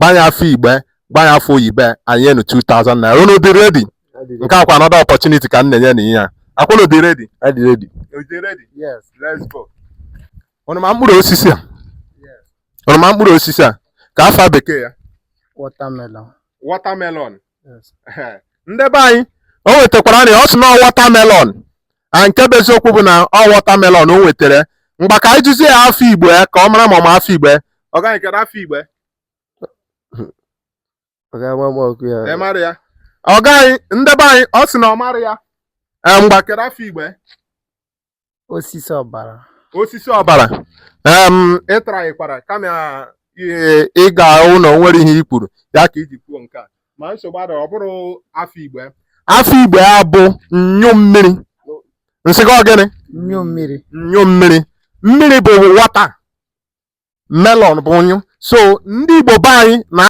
Gwa anyị afa Igbo, gwa anyị afa oyibo, anyị enu 2000 naira. Unu dị ready? Nke akwa another opportunity ka m na-enye na ihe a. Akwa unu dị ready? Adị ready. Dị ready? Yes. Let's go. Unu ma mkpụrụ osisi a? Unu ma mkpụrụ osisi a? Ka afa bekee ya? Watermelon. Watermelon. Yes. Ndị be anyị, o nwetakwara na ọ sị na ọ watermelon a. Nke bụ eziokwu bụ na ọ watermelon o nwetara. Mgba ka anyị jụzie ya afa Igbo ya, ka ọ mara ma ọ ma afa Igbo ya. Ọ gaghị kedu afa Igbo ya? Ọ ga-ama m ọkụ ya. Ị mara ya? Ọ gaghị. Ndị be anyị, ọ sị na ọ mara ya. Ee, mgba, kedu afa Igbo ya? Osisi ọbara. Osisi ọbara. Ịtara kama ịga ụlọ nwere ihe i kwuru ya ka iji kwuo nke a, ma nsogbu adịrọ. Ọ bụrụ afa Igbo ya, afa Igbo ya bụ nyụ mmiri. Nsị gị ọ gịnị? Nyụ mmiri. Nyụ mmiri. Mmiri bụ water, melon bụ nyụ. So ndị Igbo be anyị na